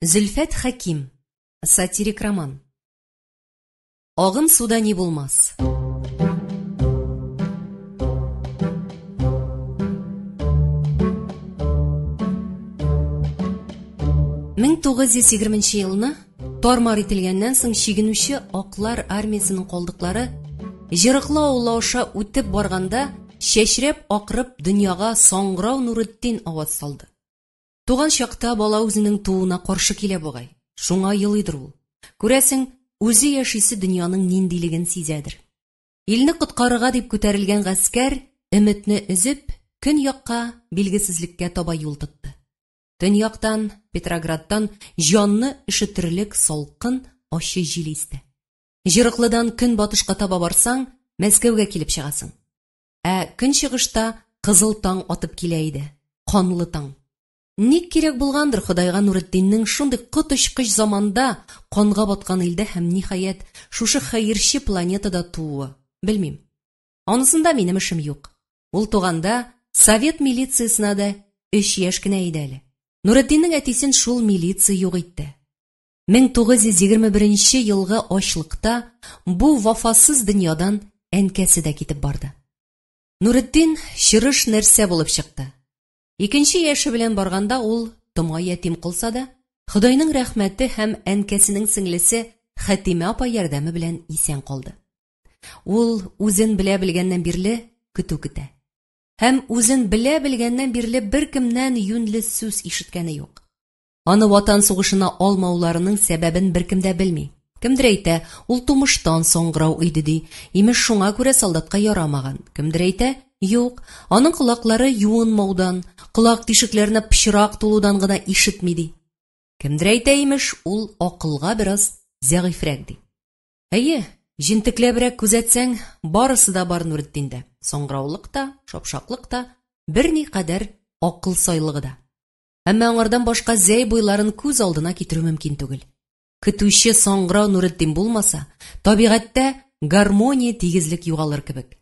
Зөлфәт Хәким. Сатирик роман. Агым суда ни булмас. Мең 920 елны тар-мар ителгәннән соң чигенүче аклар армиясенең калдыклары Җырыклы авылы аша үтеп барганда чәчрәп акырып дөньяга Саңгырау Нуретдин аваз салды. Туган чакта бала үзенең тууына каршы килә бугай. Шуңа елыйдыр ул. Күрәсең, үзе яшисе дөньяның ниндилеген сизәдер. Илне коткарырга дип күтәрелгән гаскәр, өметне өзеп, көньякка, билгесезлеккә таба юл тотты. Төньяктан, Петроградтан җанны өшетерлек салкын, ачы җил исте. Җырыклыдан көнбатышка таба барсаң, Мәскәүгә килеп чыгасың. Ә көнчыгышта кызыл таң атып килә иде. Канлы таң. Ник кирәк булгандыр Ходайга Нуретдиннең шундый коточкыч заманда, канга баткан илдә һәм, ниһаять, шушы хәерче планетада тууы? Белмим. Анысында минем эшем юк. Ул туганда совет милициясенә дә өч яшь кенә иде әле. Нуретдиннең әтисен шул милиция юк итте. 1921 елгы ачлыкта бу вафасыз дөньядан әнкәсе дә китеп барды. Нуретдин чырыш нәрсә булып чыкты. Икенче яше белән барганда ул тома ятим калса да, Ходайның рәхмәте һәм әнкәсенең сеңлесе Хәтимә апа ярдәме белән исән калды. Ул үзен белә белгәннән бирле көтү көтә. Һәм үзен белә белгәннән бирле беркемнән юньле сүз ишеткәне юк. Аны Ватан сугышына алмауларының сәбәбен беркем дә белми. Кемдер әйтә, ул тумыштан саңгырау иде ди, имеш шуңа күрә солдатка ярамаган. Кемдер әйтә, юк, аның колаклары юынмаудан, колак тишекләренә пычрак тулудан гына ишетми ди. Кемдер әйтә, имеш, ул акылга бераз зәгыйфьрәк ди. Әйе, җентекләбрәк күзәтсәң, барысы да бар Нуретдиндә. Саңгыраулык та, шапшаклык та, берникадәр акыл сайлыгы да. Әмма аңардан башка Зәй буйларын күз алдына китерү мөмкин түгел. Көтүче саңгырау Нуретдин булмаса, табигатьтә гармония тигезлек югалыр кебек.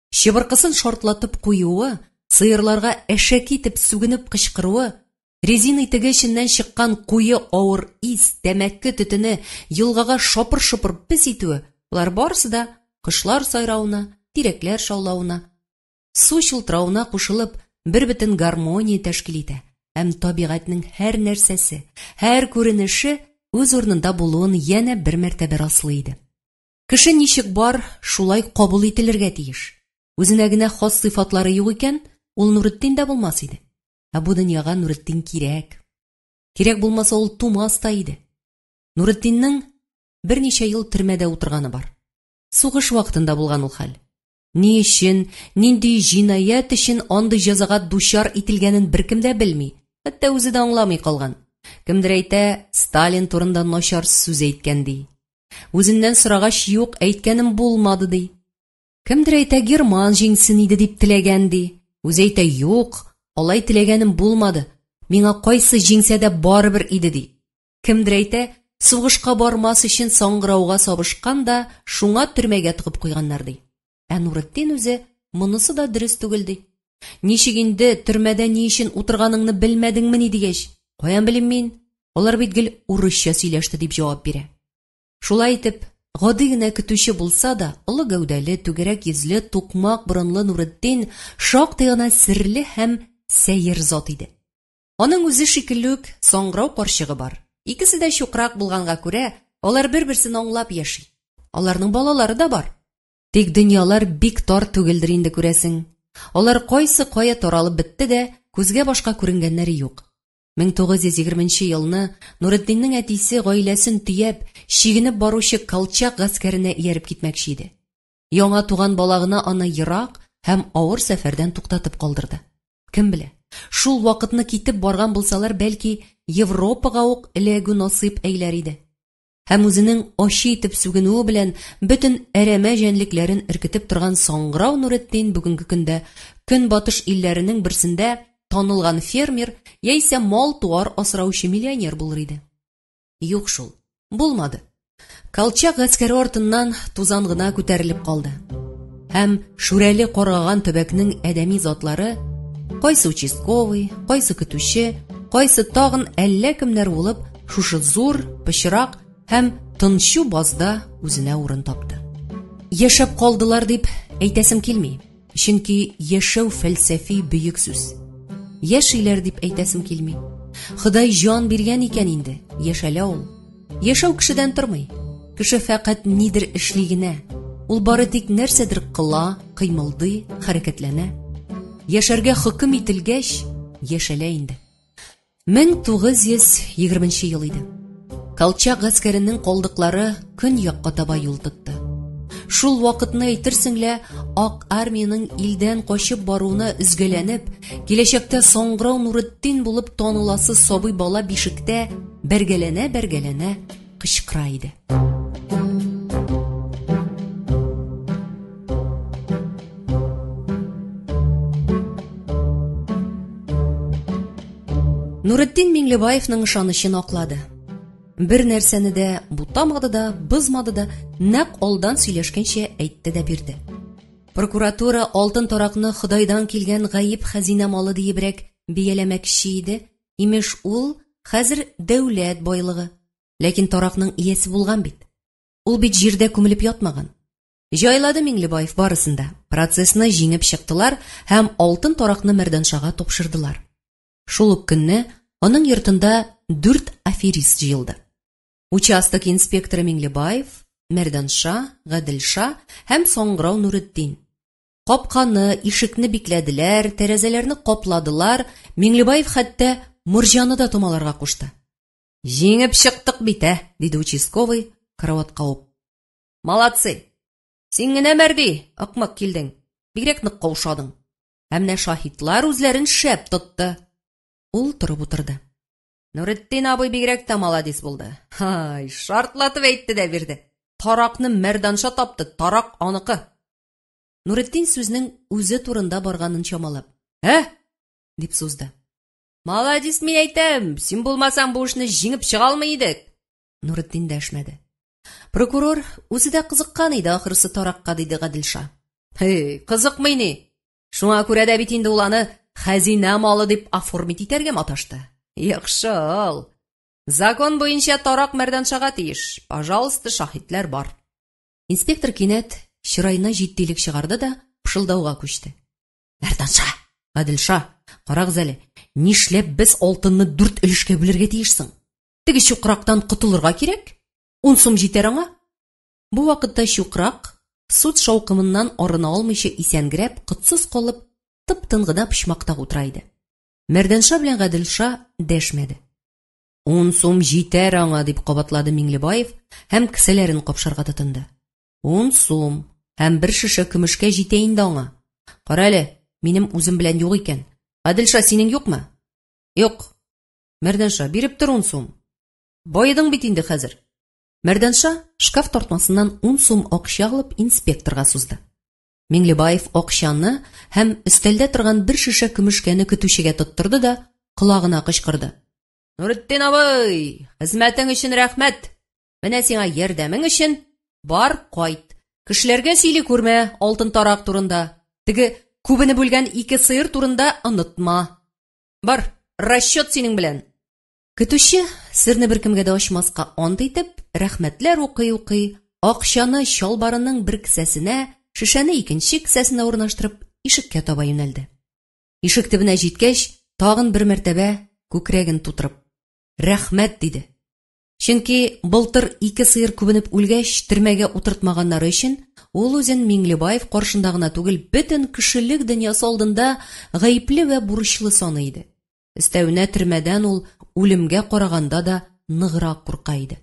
Чыбыркысын шартлатып куюы, сыерларга әшәке итеп сүгенеп кычкыруы, резина итеге эченнән чыккан куе авыр ис, тәмәке төтене, елгага шапыр-шопыр пес итүе, болар барысы да кошлар сайравына, тирәкләр шаулавына, Су чылтыравына кушылып, бербөтен гармония тәшкил итә һәм табигатьнең һәр нәрсәсе, һәр күренеше үз урынында булуын янә бер мәртәбә раслый иде. Кеше ничек бар, шулай кабул ителергә тиеш. Үзенә генә хас сыйфатлары юк икән, ул Нуретдин дә булмас иде. Ә бу дөньяга Нуретдин кирәк. Кирәк булмаса, ул тумас та иде. Нуретдиннең берничә ел төрмәдә утырганы бар. Сугыш вакытында булган ул хәл. Ни өчен, нинди җинаять өчен андый җәзага дучар ителгәнен беркем дә белми, хәтта үзе дә аңламый калган. Кемдер әйтә, Сталин турында начар сүз әйткән ди. Үзеннән сорагач, юк, әйткәнем булмады ди. Кемдер әйтә, Герман җиңсен иде дип теләгән ди. Үзе әйтә, юк, алай теләгәнем булмады. Миңа кайсы җиңсә дә барыбер иде ди. Кемдер әйтә, сугышка бармас өчен саңгырауга сабышкан да, шуңа төрмәгә тыгып куйганнар ди. Ә Нуретдин үзе монысы да дөрес түгел ди. Ничек инде төрмәдә ни өчен утырганыңны белмәдеңмени дигәч, каян белим мин? Алар бит гел урысча сөйләште дип җавап бирә. Шулай итеп, гади генә көтүче булса да, олы гәүдәле, түгәрәк йөзле, тукмак борынлы Нуретдин шактый гына серле һәм сәер зат иде. Аның үзе шикелле үк саңгырау карчыгы бар. Икесе дә чукрак булганга күрә, алар бер-берсен аңлап яши. Аларның балалары да бар. Тик дөньялар бик тар түгелдер инде күрәсең. Алар кайсы кая таралып бетте дә, күзгә башка күренгәннәре юк. 1920 елны Нуретдиннең әтисе гаиләсен төяп, чигенеп баручы Колчак гаскәренә ияреп китмәкче иде. Яңа туган бала гына аны ерак һәм авыр сәфәрдән туктатып калдырды. Кем белә, шул вакытны китеп барган булсалар, бәлки, Европага ук эләгү насыйп әйләр иде. Һәм үзенең ачы итеп сүгенүе белән бөтен әрәмә җәнлекләрен өркетеп торган саңгырау Нуретдин бүгенге көндә Көнбатыш илләренең берсендә танылган фермер яисә мал-туар асраучы миллионер булыр иде. Юк шул, булмады. Колчак гаскәре артыннан тузан гына күтәрелеп калды. Һәм Шүрәле каргаган төбәкнең адәми затлары кайсы участковый, кайсы көтүче, кайсы тагын әллә кемнәр булып, шушы зур, пычрак һәм тынчу базда үзенә урын тапты. Яшәп калдылар дип әйтәсем килми, чөнки яшәү фәлсәфи бөек сүз. Яшиләр дип әйтәсем килми. Ходай җан биргән икән инде, яшәлә ул. Яшәү кешедән тормый. Кеше фәкать нидер эшли генә. Ул бары тик нәрсәдер кыла, кыймылдый, хәрәкәтләнә. Яшәргә хөкем ителгәч, яшәлә инде. 1920 ел иде. Колчак гаскәренең калдыклары көньякка таба юл тотты. Шул вакытны әйтерсең лә, ак армиянең илдән качып баруына өзгәләнеп, киләчәктә Саңгырау Нуретдин булып таныласы сабый бала бишектә бәргәләнә-бәргәләнә кычкыра иде. Нуретдин Миңлебаевның ышанычын аклады. Бер нәрсәне дә бутамады да, бозмады да, нәкъ алдан сөйләшкәнчә әйтте дә бирде. Прокуратура алтын таракны Ходайдан килгән гаеп хәзинә малы диебрәк бияләмәкче иде, имеш ул хәзер дәүләт байлыгы. Ләкин таракның иясе булган бит. Ул бит җирдә күмелеп ятмаган. Җайлады Миңлебаев барысын да. Процессны җиңеп чыктылар һәм алтын таракны Мәрданшага тапшырдылар. Шул ук көнне аның йортында дүрт аферист җыелды. Участок инспекторы Миңлебаев, Мәрданша, Гаделша һәм Саңгырау Нуретдин. Капканы, ишекне бикләделәр, тәрәзәләрне капладылар, Миңлебаев хәтта морҗаны да томаларга кушты. Җиңеп чыктык бит, ә, диде участковый, караватка уп. Молодцы! Син генә, Мәрди, акмак килдең. Бигрәк нык каушадың. Ә менә шаһитлар үзләрен шәп тотты. Ул торып утырды. Нуретдин абый бигрәк тә маладис булды. Һай, шартлатып әйтте дә бирде. Таракны Мәрданша тапты, тарак аныкы. Нуретдин сүзнең үзе турында барганын чамалап, "Ә?" дип сузды. Маладис, мин әйтәм, син булмасаң бу эшне җиңеп чыга алмый идек. Нуретдин дәшмәде. Прокурор үзе дә кызыккан иде ахрысы таракка, диде Гаделша. Һей, кызыкмый ни? Шуңа күрә дә бит инде ул аны хәзинә малы дип оформить итәргә маташты. Яхшы ул. Закон буенча тарак Мәрданшага тиеш. Пожалуйста, шаһитләр бар. Инспектор кинәт чыраена җитдилек чыгарды да пышылдауга күчте. Мәрданша, Гаделша, карагыз әле, нишләп без алтынны дүрт өлешкә бүлергә тиеш соң? Теге чукрактан котылырга кирәк. Ун сум җитәр аңа. Бу вакытта чукрак, суд шаукымыннан арына алмыйча исәнгерәп, котсыз калып, тып-тын гына почмакта утыра иде. Мәрданша белән Гаделша дәшмәде. Ун сум җитәр аңа, дип кабатлады Миңлебаев һәм кесәләрен капшарга тотынды. Ун сум һәм бер шешә көмешкә җитә инде аңа. Кара әле, минем үзем белән юк икән. Гаделша, синең юкмы? Юк. Мәрдәнша, биреп тор ун сум. Баедың бит инде хәзер. Мәрдәнша шкаф тартмасыннан ун сум акча алып инспекторга сузды. Миңлебаев акчаны һәм өстәлдә торган бер шешә көмешкәне көтүчегә тоттырды да колагына кычкырды. Нуретдин абый, хезмәтең өчен рәхмәт. Менә сиңа ярдәмең өчен бар кайт. Кешеләргә сөйли күрмә алтын тарак турында. Теге күбене бүлгән ике сыер турында онытма. Бар, расчет синең белән. Көтүче, серне беркемгә дә ачмаска ант итеп, рәхмәтләр укый-укый, акчаны чалбарының бер кесәсенә, шешәне икенче кесәсенә урнаштырып, ишеккә таба юнәлде. Ишек төбенә җиткәч, тагын бер мәртәбә күкрәген тутырып, «Рәхмәт!» диде. Чөнки былтыр ике сыер күбенеп үлгәч, төрмәгә утыртмаганнары өчен, ул үзен Миңлебаев каршында гына түгел, бөтен кешелек дөньясы алдында гаепле вә бурычлы саный иде. Өстәвенә төрмәдән ул үлемгә караганда да ныграк курка иде.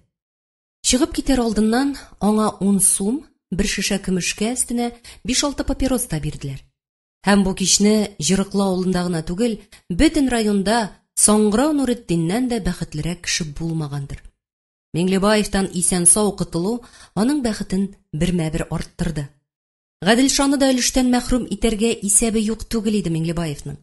Чыгып китәр алдыннан аңа ун сум, бер шешә көмешкә өстенә биш-алты папирос та бирделәр. Һәм бу кичне Җырыклы авылында гына түгел, бөтен районда Саңгырау Нуретдиннән дә бәхетлерәк кеше булмагандыр. Миңлебаевтан исән-сау котылу аның бәхетен бермә-бер арттырды. Гаделшаны да өлештән мәхрүм итәргә исәбе юк түгел иде Миңлебаевның.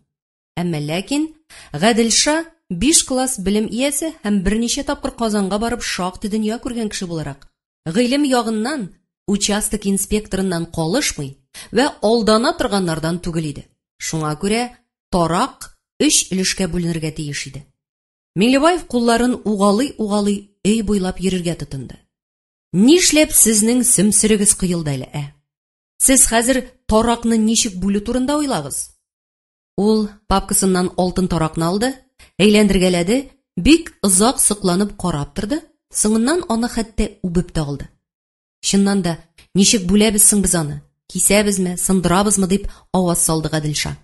Әмма ләкин Гаделша биш класс белем иясе һәм берничә тапкыр Казанга барып шактый дөнья күргән кеше буларак, гыйлем ягыннан участок инспекторыннан калышмый вә алдана торганнардан түгел иде. Шуңа күрә тарак өч өлешкә бүленергә тиеш иде. Миңлебаев кулларын угалый-угалый өй буйлап йөрергә тотынды. Нишләп сезнең сөмсерегез коелды әле, ә? Сез хәзер таракны ничек бүлү турында уйлагыз. Ул папкасыннан алтын таракны алды, әйләндергәләде, бик озак сокланып карап торды, соңыннан аны хәтта үбеп тә алды. Чыннан да, ничек бүләбез соң без аны? Кисәбезме, сындырабызмы дип аваз салды Гаделша.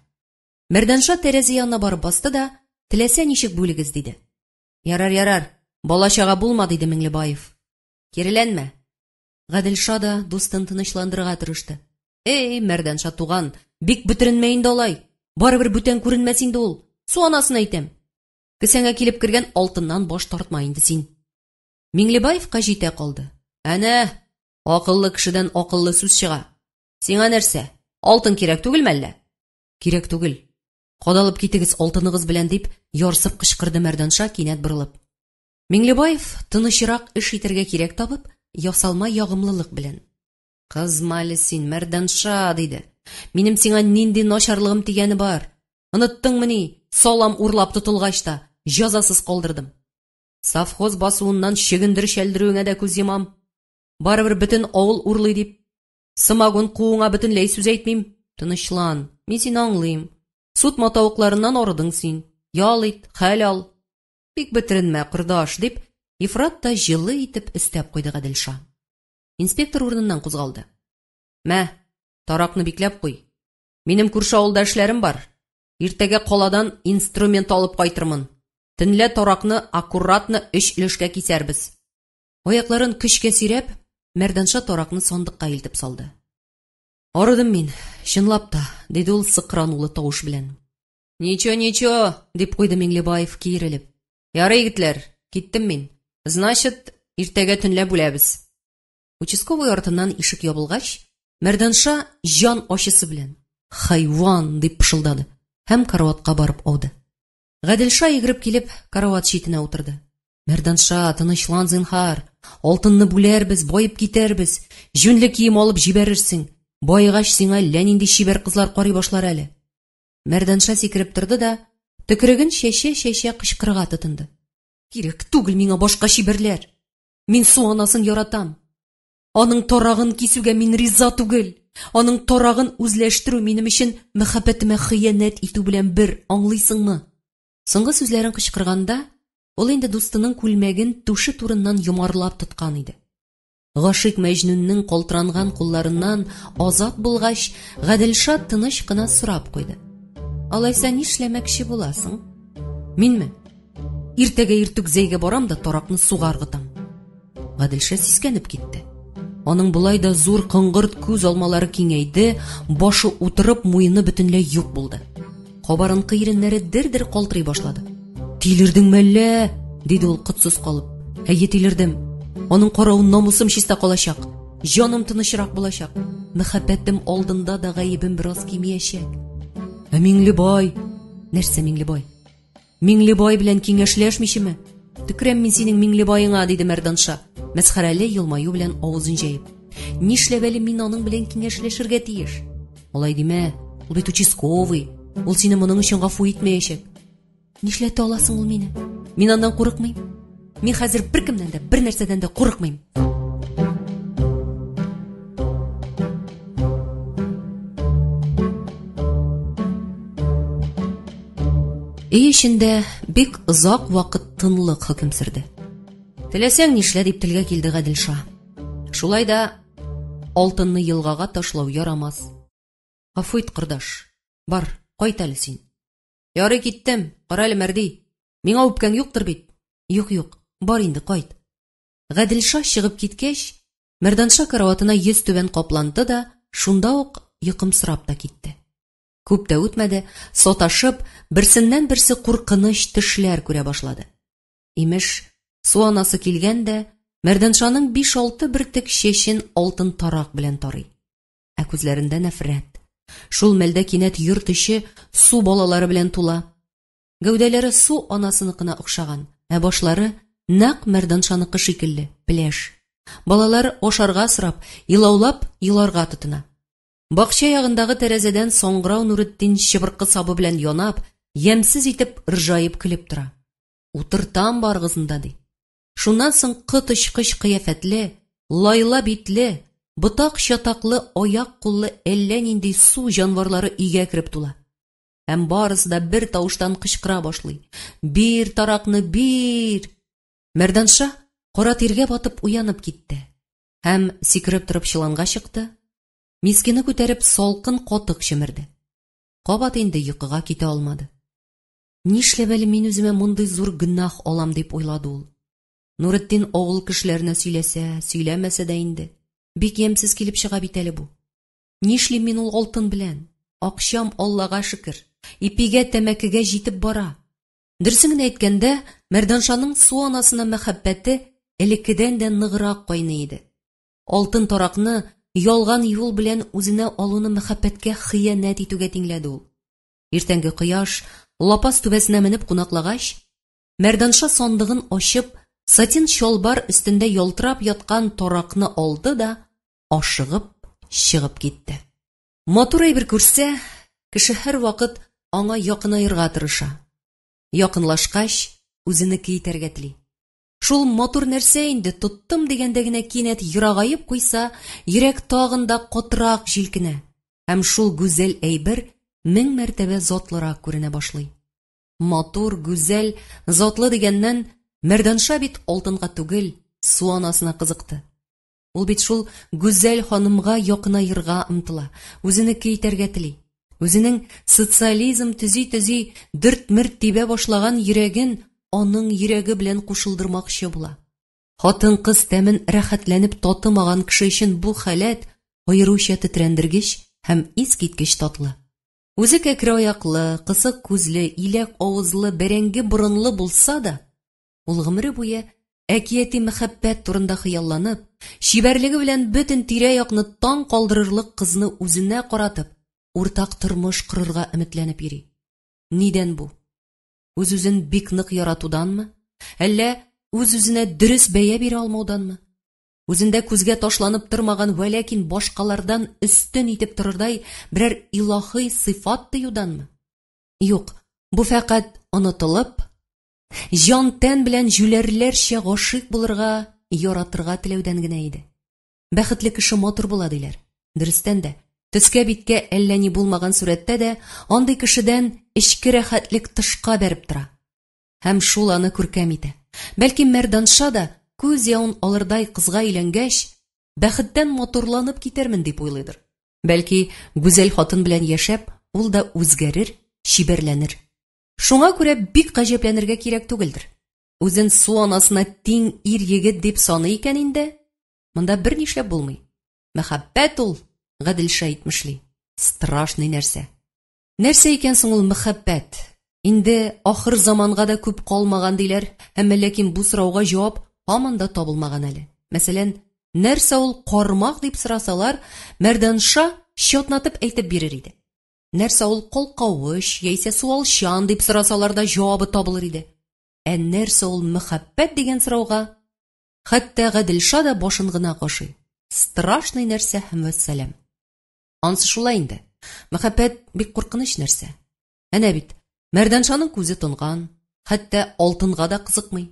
Мәрданша тәрәзә янына барып басты да, теләсә ничек бүлегез, диде. Ярар, ярар, бала-чага булма, диде Миңлебаев. Киреләнмә. Гаделша да дустын тынычландырырга тырышты. Эй, Мәрданша туган, бик бөтеренмә инде алай. Барыбер бүтән күренмәс инде ул. Су анасын әйтәм. Кесәңә килеп кергән алтыннан баш тартма инде син. Миңлебаевка җитә калды. Әнә, акыллы кешедән акыллы сүз чыга. Сиңа нәрсә, алтын кирәк түгелме әллә? Кирәк түгел. Кадалып китегез алтыныгыз белән, дип ярсып кычкырды Мәрданша кинәт борылып. Миңлебаев тынычрак эш итәргә кирәк табып, ясалма ягымлылык белән. Кызма әле син, Мәрданша, диде. Минем сиңа нинди начарлыгым тигәне бар? Оныттыңмыни, салам урлап тотылгач та, җазасыз калдырдым. Совхоз басуыннан чөгендер чәлдерүеңә дә күз йомам. Барыбер бөтен авыл урлый дип, самогон кууыңа бөтенләй сүз әйтмим. Тынычлан, мин сине аңлыйм. Суд матавыкларыннан арыдың син. Ял ит, хәл ал. Бик бетеренмә, кордаш, дип, ифрат та җылы итеп өстәп куйды Гаделша. Инспектор урыныннан кузгалды. Мә, таракны бикләп куй. Минем күрше авылда эшләрем бар. Иртәгә каладан инструмент алып кайтырмын. Төнлә таракны аккуратно өч өлешкә кисәрбез. Аякларын көчкә сөйрәп, Мәрданша таракны сандыкка илтеп салды. Арыдым мин, чынлап та, диде ул сыкранулы тавыш белән. Ничо, ничо, дип куйды Миңлебаев киерелеп. Ярый, егетләр, киттем мин. Значит, иртәгә төнлә бүләбез. Участковый артыннан ишек ябылгач, Мәрданша җан ачысы белән «Хайван!» дип пышылдады һәм караватка барып ауды. Гаделша йөгереп килеп, карават читенә утырды. Мәрданша, тынычлан, зинһар. Алтынны бүләрбез, баеп китәрбез. Җүнле кием алып җибәрерсең. Баегач сиңа әллә нинди чибәр кызлар карый башлар әле. Мәрданша сикереп торды да, төкереген чәчә-чәчә кычкырырга тотынды. Кирәк түгел миңа башка чибәрләр. Мин су анасын яратам. Аның тарагын кисүгә мин риза түгел. Аның тарагын үзләштерү минем өчен мәхәббәтемә хыянәт итү белән бер, аңлыйсыңмы? Соңгы сүзләрен кычкырганда, ул инде дустының күлмәген түше турыннан йомарлап тоткан иде. Гашыйк Мәҗнүннең калтыранган кулларыннан азат булгач, Гаделша тыныч кына сорап куйды. Алайса нишләмәкче буласың? Минме? Иртәгә иртүк Зәйгә барам да таракны суга ыргытам. Гаделша сискәнеп китте. Аның болай да зур коңгырт күз алмалары киңәйде, башы утырып, муены бөтенләй юк булды. Кабарынкы иреннәре дер-дер калтырый башлады. Тилердеңме әллә? диде ул котсыз калып. Әйе, тилердем. Аның каравын намусым чиста калачак. Җаным тынычрак булачак. Мәхәббәтем алдында да гаебем бераз кимиячәк. Ә Миңлебай? Нәрсә Миңлебай? Миңлебай белән киңәшләшмичеме? Төкерәм мин синең Миңлебаеңа, диде Мәрданша, мәсхәрәле елмаю белән авызын җәеп. Нишләп әле мин аның белән киңәшләшергә тиеш? Алай димә, ул бит участковый. Ул сине моның өчен гафу итмәячәк. Нишләтә аласың ул мине? Мин аннан курыкмыйм. Мин хәзер беркемнән дә, бер нәрсәдән дә курыкмыйм. Өй эчендә бик озак вакыт тынлык хөкем сөрде. Теләсәң нишлә дип телгә килде Гаделша. Шулай да алтынны елгага ташлау ярамас. Гафу ит, кордаш. Бар, кайт әле син. Ярый киттем. Кара әле, Мәрди. Миңа үпкәң юктыр бит? Юк, юк. Бар инде, кайт. Гаделша чыгып киткәч, Мәрданша караватына йөз түбән капланды да, шунда ук йокымсырап та китте. Күп тә үтмәде, саташып, берсеннән-берсе куркыныч төшләр күрә башлады. Имеш, су анасы килгән дә, Мәрданшаның биш-алты бөртек чәчен алтын тарак белән тарый. Ә күзләрендә нәфрәт. Шул мәлдә кинәт йорт эче су балалары белән тула. Гәүдәләре су анасыныкына охшаган, ә башлары нәкъ Мәрданшаныкы шикелле, пеләш. Балалар ашарга сорап, елаулап еларга тотына. Бакча ягындагы тәрәзәдән саңгырау Нуретдин чыбыркы сабы белән янап, ямьсез итеп ыржаеп көлеп тора. Утыртам барыгызны да, ди. Шуннан соң коточкыч кыяфәтле, лайла битле, ботак-чатаклы аяк-куллы әллә нинди су җанварлары өйгә кереп тула. Һәм барысы да бер тавыштан кычкыра башлый. Бир таракны, бир! Мәрданша кара тиргә батып уянып китте. Һәм сикереп торып чоланга чыкты. Мискины күтәреп салкын катык чөмерде. Кабат инде йокыга китә алмады. Нишләп әле мин үземә мондый зур гөнаһ алам дип уйлады ул. Нуретдин авыл кешеләренә сөйләсә, сөйләмәсә дә инде. Бик ямьсез килеп чыга бит әле бу. Нишлим мин ул алтын белән? Акчам, Аллага шөкер, ипигә, тәмәкегә җитеп бара. Дөресен генә әйткәндә, Мәрданшаның су анасына мәхәббәте элеккедән дә ныграк кайный иде. Алтын таракны ялган юл белән үзенә алуны мәхәббәткә хыянәт итүгә тиңләде ул. Иртәнге кояш лапас түбәсенә менеп кунаклагач, Мәрданша сандыгын ачып, сатин чалбар өстендә ялтырап яткан таракны алды да, ашыгып чыгып китте. Матур әйбер күрсә, кеше һәрвакыт аңа якынаерга тырыша. Якынлашкач, үзенеке итәргә тели. Шул матур нәрсә инде тоттым дигәндә генә кинәт ерагаеп куйса, йөрәк тагын да катырак җилкенә һәм шул гүзәл әйбер мең мәртәбә затлырак күренә башлый. Матур, гүзәл, затлы дигәннән, Мәрданша бит алтынга түгел, су анасына кызыкты. Ул бит шул гүзәл ханымга якынаерга омтыла, үзенеке итәргә тели. Үзенең социализм төзи-төзи дөрт-мөрт тибә башлаган йөрәген аның йөрәге белән кушылдырмакчы була. Хатын-кыз тәмен рәхәтләнеп татымаган кеше өчен бу халәт аеруча тетрәндергеч һәм искиткеч татлы. Үзе кәкре аяклы, кысык күзле, иләк авызлы, бәрәңге борынлы булса да, Ул гомере буе әкияти мәхәббәт турында хыялланып, чибәрлеге белән бөтен тирә-якны таң калдырырлык кызны үзенә каратып, уртак тормыш корырга өметләнеп йөри. Нидән бу? Үз-үзен бик нык яратуданмы? Әллә үз-үзенә дөрес бәя бирә алмауданмы? Үзендә күзгә ташланып тормаган вә ләкин башкалардан өстен итеп торырдай берәр илаһи сыйфат тыюданмы? Юк, бу фәкать онытылып, җан-тән белән җүләрләрчә гашыйк булырга, яратырга теләүдән генә иде. Бәхетле кеше матур була, диләр. Дөрестән дә, төскә-биткә әллә ни булмаган сурәттә дә андый кешедән эчке рәхәтлек тышка бәреп тора. Һәм шул аны күркәм итә. Бәлки Мәрданша да күз явын алырдай кызга өйләнгәч, бәхеттән матурланып китәрмен дип уйлыйдыр. Бәлки, гүзәл хатын белән яшәп, ул да үзгәрер, чибәрләнер. Шуңа күрә бик гаҗәпләнергә кирәк түгелдер. Үзен су анасына тиң ир-егет дип саный икән инде, монда бернишләп булмый. Мәхәббәт ул, Гаделша әйтмешли, страшный нәрсә. Нәрсә икән соң ул мәхәббәт? Инде ахыр заманга да күп калмаган диләр, әмма ләкин бу сорауга җавап һаман да табылмаган әле. Мәсәлән, нәрсә ул кармак дип сорасалар, Мәрданша чатнатып әйтеп бирер иде. Нәрсә ул калкавыч яисә суалчан дип сорасалар да җавабы табылыр иде. Ә нәрсә ул мәхәббәт дигән сорауга хәтта Гаделша да башын гына кашый. Страшный нәрсә һәм вәссәлам. Ансы шулай инде. Мәхәббәт бик куркыныч нәрсә. Әнә бит, Мәрданшаның күзе тонган, хәтта алтынга да кызыкмый.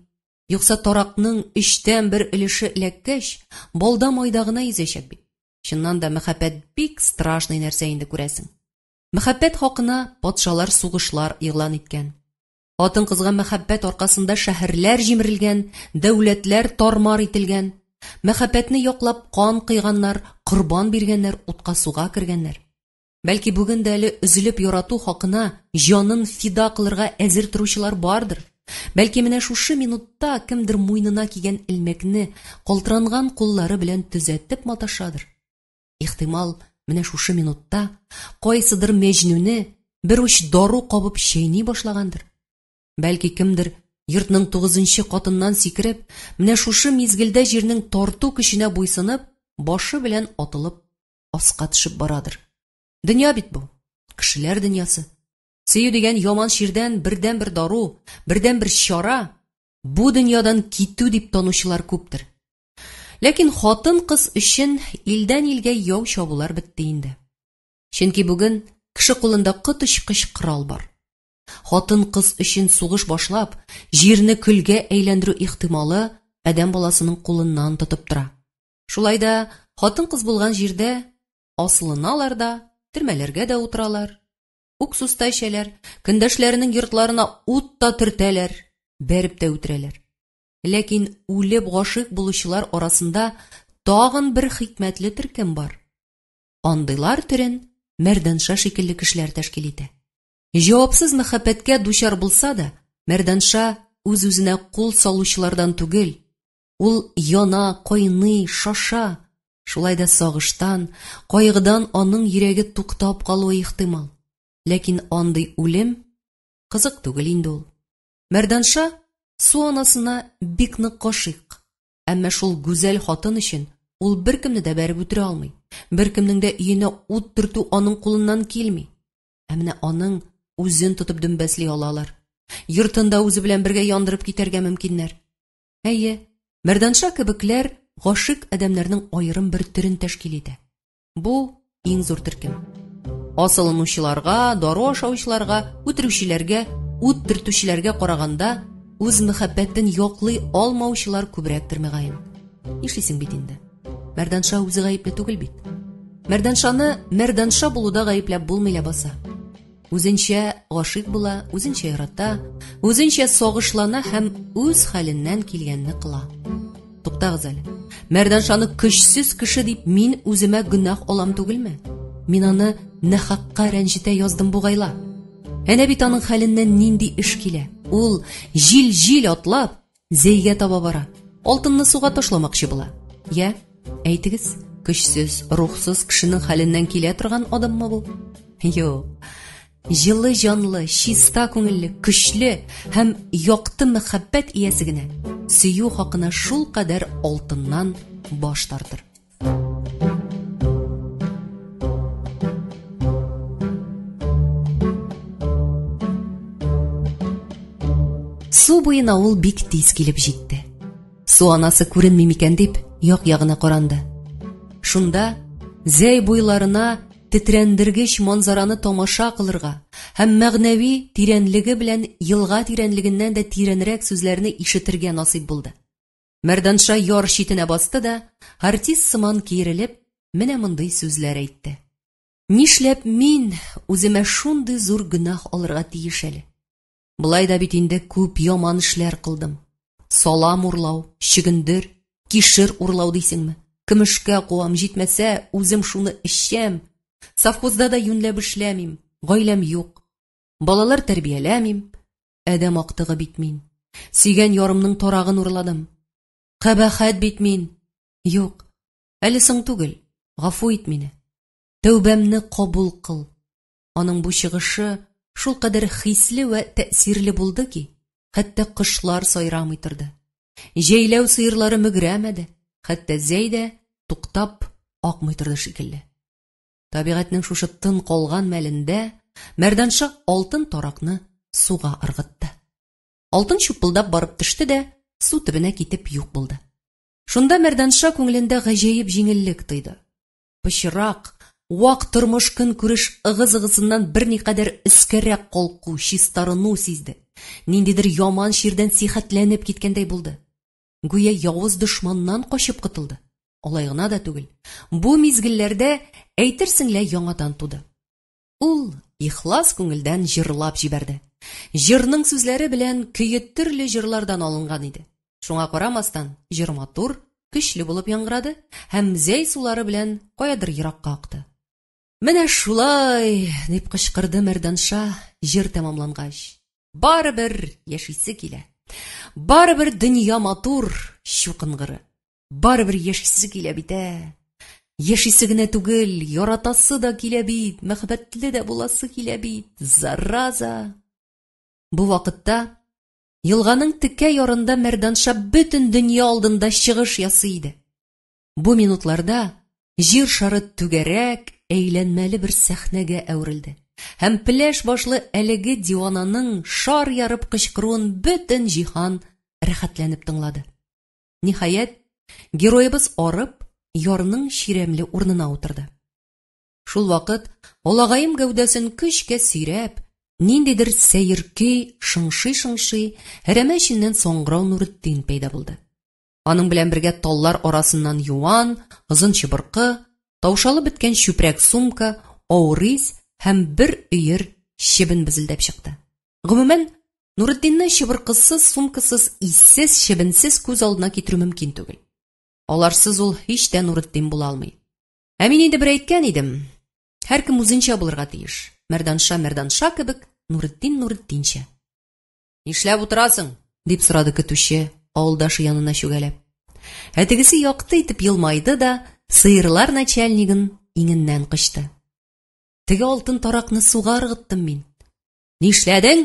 Юкса таракның өчтән бер өлеше эләккәч, балда майда гына йөзәчәк бит. Чыннан да мәхәббәт бик страшный нәрсә инде күрәсең. Мәхәббәт хакына патшалар сугышлар игълан иткән. Хатын-кызга мәхәббәт аркасында шәһәрләр җимерелгән, дәүләтләр тармар ителгән. Мәхәббәтне яклап кан кыйганнар, корбан биргәннәр, утка-суга кергәннәр. Бәлки бүген дә әле өзелеп ярату хакына җанын фида кылырга әзер торучылар бардыр. Бәлки менә шушы минутта кемдер муенына кигән элмәкне калтыранган куллары белән төзәтеп маташадыр. Ихтимал, менә шушы минутта кайсыдыр мәҗнүне бер уч дару кабып чәйни башлагандыр. Бәлки кемдер йортның тугызынчы катыннан сикереп, менә шушы мизгелдә җирнең тарту көченә буйсынып, башы белән атылып аска төшеп барадыр. Дөнья бит бу, кешеләр дөньясы. Сөю дигән яман чирдән бердәнбер дару, бердәнбер чара бу дөньядан китү дип танучылар күптер. Ләкин хатын-кыз өчен илдән илгә яу чабулар бетте инде. Чөнки бүген кеше кулында коточкыч корал бар. Хатын-кыз өчен сугыш башлап, җирне көлгә әйләндерү ихтималы адәм баласының кулыннан тотып тора. Шулай да хатын-кыз булган җирдә асылыналар да, төрмәләргә дә утыралар, уксус та эчәләр, көндәшләренең йортларына ут та төртәләр, бәреп тә үтерәләр. Ләкин үлеп гашыйк булучылар арасында тагын бер хикмәтле төркем бар. Андыйлар төрен Мәрданша шикелле кешеләр тәшкил итә. Җавапсыз мәхәббәткә дучар булса да, Мәрданша үз-үзенә кул салучылардан түгел. Ул яна, кайный, шаша. Шулай да сагыштан, кайгыдан аның йөрәге туктап калуы ихтимал. Ләкин андый үлем кызык түгел инде ул. Мәрданша су анасына бик нык гашыйк. Әмма шул гүзәл хатын өчен ул беркемне дә бәреп үтерә алмый. Беркемнең дә өенә ут төртү аның кулыннан килми. Ә менә аның үзен тотып дөмбәсли алалар. Йортын да үзе белән бергә яндырып китәргә мөмкиннәр. Әйе, Мәрданша кебекләр гашыйк адәмнәрнең аерым бер төрен тәшкил итә. Бу иң зур төркем. Асылынучыларга, дару ашаучыларга, үтерүчеләргә, ут төртүчеләргә караганда үз мәхәббәтен яклый алмаучылар күбрәктер мөгаен. Нишлисең бит инде? Мәрданша үзе гаепле түгел бит. Мәрданшаны Мәрданша булуда гаепләп булмый ләбаса. Үзенчә гашыйк була, үзенчә ярата, үзенчә сагышлана һәм үз хәленнән килгәнне кыла. Туктагыз әле. Мәрданшаны көчсез кеше дип мин үземә гөнаһ алам түгелме? Мин аны нахакка рәнҗетә яздым бугайла. Әнә бит аның хәленнән нинди эш килә. Ул җил-җил атлап, Зәйгә таба бара. Алтынны суга ташламакчы була. Я, әйтегез, көчсез, рухсыз кешенең хәленнән килә торган адыммы бу? Юк. Җылы җанлы, чиста күңелле, көчле һәм якты мәхәббәт иясе генә сөю хакына шулкадәр алтыннан баш тартыр. Су буена ул бик тиз килеп җитте. Су анасы күренми микән дип, як-ягына каранды. Шунда Зәй буйларына тетрәндергеч манзараны тамаша кылырга һәм мәгънәви тирәнлеге белән елга тирәнлегеннән дә тирәнрәк сүзләрне ишетергә насыйп булды. Мәрданша яр читенә басты да, артист сыман киерелеп, менә мондый сүзләр әйтте. Нишләп мин үземә шундый зур гөнаһ алырга тиеш әле? Болай да бит инде күп яман эшләр кылдым. Салам урлау, чөгендер, кишер урлау дисеңме? Көмешкә куам, җитмәсә, үзем шуны эчәм. Совхозда да юньләп эшләмим, гаиләм юк. Балалар тәрбияләмим, Адәм актыгы бит мин. Сөйгән ярымның тарагын урладым. Кабахәт бит мин. Юк, әле соң түгел. Гафу ит мине. Тәүбәмне кабул кыл. Аның бу чыгышы шулкадәр хисле вә тәэсирле булды ки, хәтта кошлар сайрамый торды. Җәйләү сыерлары мөгрәмәде, хәтта Зәй дә туктап акмый торды шикелле. Табигатьнең шушы тын калган мәлендә Мәрданша алтын таракны суга ыргытты. Алтын чупылдап барып төште дә су төбенә китеп юк булды. Шунда Мәрданша күңелендә гаҗәеп җиңеллек тойды. Пычрак, вак тормыш көнкүреш ыгы-зыгысыннан берникадәр өскәрәк калку, чистарыну сизде. Ниндидер яман чирдән сихәтләнеп киткәндәй булды. Гүя явыз дошманнан качып котылды. Алай гына да түгел, бу мизгелләрдә әйтерсең лә яңадан туды. Ул ихлас күңелдән җырлап җибәрде. Җырның сүзләре белән көе төрле җырлардан алынган иде. Шуңа карамастан, җыр матур, көчле булып яңгырады һәм Зәй сулары белән каядыр еракка акты. Менә шулай, дип кычкырды Мәрданша, җыр тәмамлангач. Барыбер яшисе килә. Барыбер дөнья матур, чукынгыры. Барыбер яшисе килә бит, ә. Яшисе генә түгел, яратасы да килә бит, мәхәббәтле дә буласы килә бит, зараза. Бу вакытта елганың текә ярында Мәрданша бөтен дөнья алдында чыгыш ясый иде. Бу минутларда җир шары түгәрәк, әйләнмәле бер сәхнәгә әверелде. Һәм пеләш башлы әлеге дивананың шар ярып кычкыруын бөтен җиһан рәхәтләнеп тыңлады. Ниһаять, героебыз арып, ярның чирәмле урынына утырды. Шул вакыт алагаем гәүдәсен көчкә сөйрәп, Ниндидер сәер көй шыңшый-шыңшый, әрәмә эченнән саңгырау Нуретдин пәйда булды. Аның белән бергә таллар арасыннан юан, озын чыбыркы, таушалып беткән чүпрәк сумка, авыр ис һәм бер өер чебен безелдәп чыкты. Гомумән, Нуретдинне чыбыркысыз, сумкасыз, иссез, чебенсез күз алдына китерү мөмкин түгел. Аларсыз ул һич тә Нуретдин була алмый. Ә мин инде бер әйткән идем, һәркем үзенчә булырга тиеш. Мәрданша Мәрданша кебек, Нуретдин Нуретдинчә. Нишләп утырасың? дип сорады көтүче, авылдашы янына чүгәләп. Ә тегесе якты итеп елмайды да, сыерлар начальнигын иңеннән кочты. Теге алтын таракны суга ыргыттым мин. Нишләдең?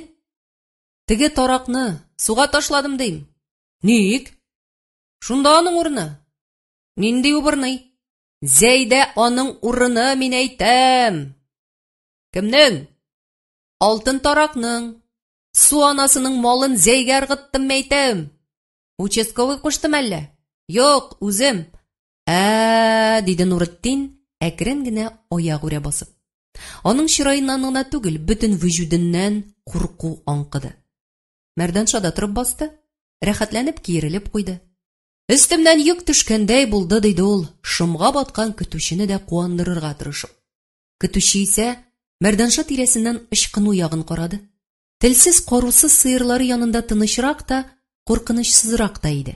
Теге таракны суга ташладым дим. Ник? Шунда аның урыны. Нинди убырный? Зәйдә аның урыны, мин әйтәм. Кемнең? Алтын таракның. Су анасының малын Зәйгә ыргыттым, мәйтәм. Участковый куштым әллә? Юк, үзем. Ә, диде Нуретдин, әкрен генә аягүрә басып. Аның чыраеннан гына түгел, бөтен вөҗүденнән курку аңкыды. Мәрданша да торып басты, рәхәтләнеп киерелеп куйды. Өстемнән йөк төшкәндәй булды, диде ул, шомга баткан көтүчене дә куандырырга тырышып. Көтүче исә Мәрданша тирәсеннән ычкыну ягын карады. Телсез, карусыз сыерлары янында тынычрак та, куркынычсызрак та иде.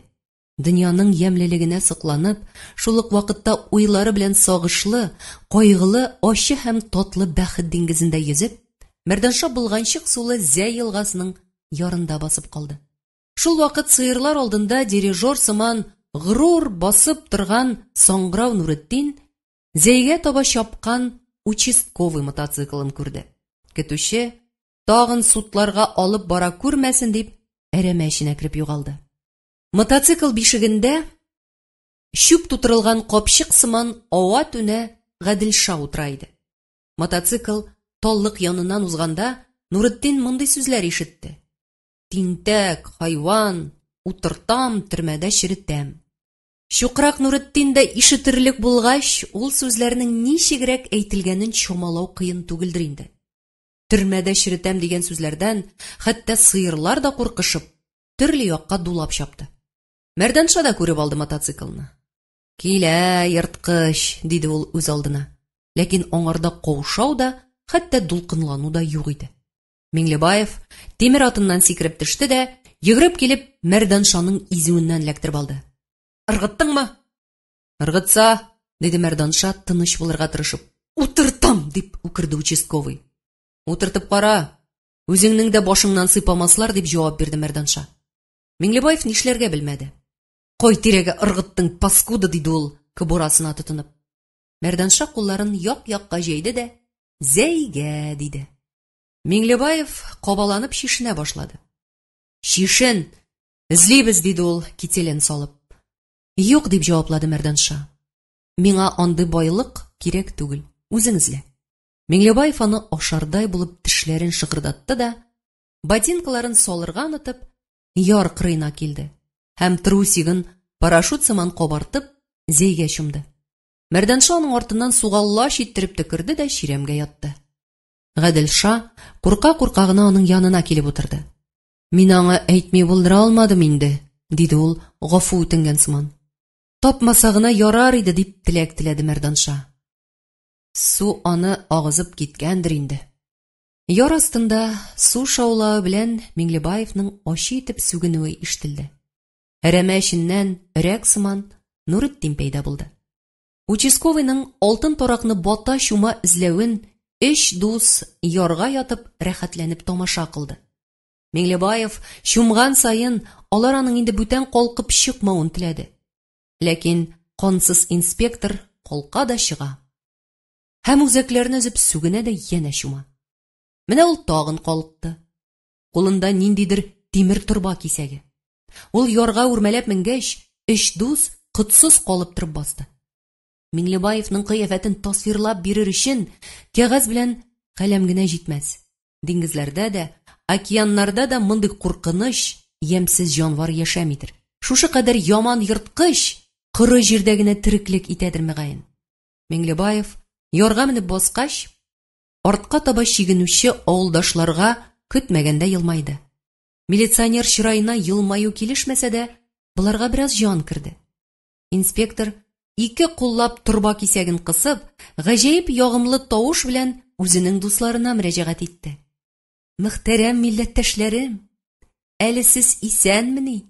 Дөньяның ямьлелегенә сокланып, шул ук вакытта уйлары белән сагышлы, кайгылы, ачы һәм татлы бәхет диңгезендә йөзеп, Мәрданша болганчык сулы Зәй елгасының ярында басып калды. Шул вакыт сыерлар алдында дирижер сыман горур басып торган саңгырау Нуретдин Зәйгә таба чапкан участковый мотоциклын күрде. Көтүче, тагын судларга алып бара күрмәсен дип, әрәмә эченә кереп югалды. Мотоцикл бишегендә чүп тутырылган капчык сыман ава-түнә Гаделша утыра иде. Мотоцикл таллык яныннан узганда Нуретдин мондый сүзләр ишетте. Тинтәк, хайван, утыртам, төрмәдә черетәм. Чукрак Нуретдин дә ишетерлек булгач, ул сүзләрнең ничегрәк әйтелгәнен чамалау кыен түгелдер инде. Төрмәдә черетәм дигән сүзләрдән хәтта сыерлар да куркышып, төрле якка дулап чапты. Мәрданша да күреп алды мотоциклны. Килә, ерткыч, диде ул үз алдына. Ләкин аңарда каушау да, хәтта дулкынлану да юк иде. Миңлебаев тимер атыннан сикереп төште дә, йөгереп килеп, Мәрданшаның изүеннән эләктереп алды. Ыргыттыңмы? Ыргытса, диде Мәрданша, тыныч булырга тырышып. Утыртам, дип үкерде участковый. Утыртып кара, үзеңнең дә башыңнан сыйпамаслар, дип җавап бирде Мәрданша. Миңлебаев нишләргә белмәде. Кай тирәгә ыргыттың, паскуда, диде ул, кобурасына тотынып. Мәрданша кулларын як-якка җәйде дә, Зәйгә, диде. Миңлебаев кабаланып чишенә башлады. Чишен! Эзлибез, диде ул, кителен салып. Юк, дип җаваплады Мәрданша. Миңа андый байлык кирәк түгел, үзең эзлә. Миңлебаев аны ашардай булып тешләрен шыгырдатты да, ботинкаларын салырга онытып, яр кырыена килде һәм трусигын парашют сыман кабартып, Зәйгә чумды. Мәрданша аның артыннан суга лач иттереп төкерде дә чирәмгә ятты. Гаделша курка-курка гына аның янына килеп утырды. Мин аңа әйтми булдыра алмадым инде, диде ул гафу үтенгән сыман. Тапмаса гына ярар иде, дип теләк теләде Мәрданша. Су аны агызып киткәндер инде. Яр астында су шаулавы белән Миңлебаевның ачы итеп сүгенүе ишетелде. Әрәмә эченнән өрәк сыман Нуретдин пәйда булды. Участковыйның алтын таракны бата-чума эзләвен өч дус ярга ятып рәхәтләнеп тамаша кылды. Миңлебаев чумган саен алар аның инде бүтән калкып чыкмавын теләде. Ләкин кансыз инспектор калка да чыга. Һәм үзәкләрне өзеп сүгенә дә янә чума. Менә ул тагын калыкты. Кулында ниндидер тимер торба кисәге. Ул ярга үрмәләп менгәч, өч дус котсыз калып торып басты. Миңлебаевның кыяфәтен тасвирлап бирер өчен кәгазь белән каләм генә җитмәс. Диңгезләрдә дә, океаннарда да мондый куркыныч, ямьсез җанвар яшәмидер. Шушы кадәр яман ерткыч коры җирдә генә тереклек итәдер мөгаен. Миңлебаев ярга менеп баскач, артка таба чигенүче авылдашларга көтмәгәндә елмайды. Милиционер чыраена елмаю килешмәсә дә, боларга бераз җан керде. Инспектор, ике куллап торба кисәген кысып, гаҗәеп ягымлы тавыш белән үзенең дусларына мөрәҗәгать итте. Мөхтәрәм милләттәшләрем, әле сез исәнмени?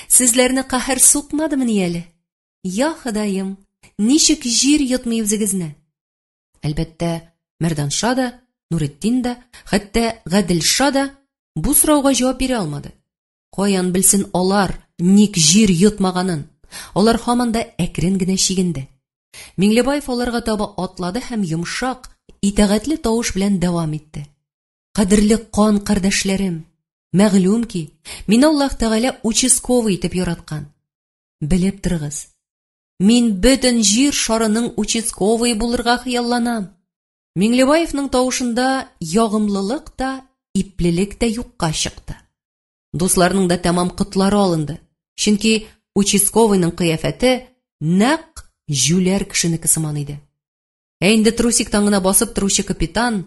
Сезләрне каһәр сукмадымыни әле? Я Ходаем, ничек җир йотмый үзегезне? Әлбәттә, Мәрданша да, Нуретдин да, хәтта Гаделша да бу сорауга җавап бирә алмады. Каян белсен алар ник җир йотмаганын? Алар һаман да әкрен генә чигенде. Миңлебаев аларга таба атлады һәм йомшак, итагатьле тавыш белән дәвам итте. Кадерле кан кардәшләрем, мәгълүм ки, мине Аллаһ Тәгалә участковый итеп яраткан. Белеп торыгыз, мин бөтен җир шарының участковые булырга хыялланам. Миңлебаевның тавышында ягымлылык та, иплелек тә юкка чыкты. Дусларның да тәмам котлары алынды. Чөнки участковыйның кыяфәте нәкъ җүләр кешенеке сыман иде. Ә инде трусиктан гына басып торучы капитан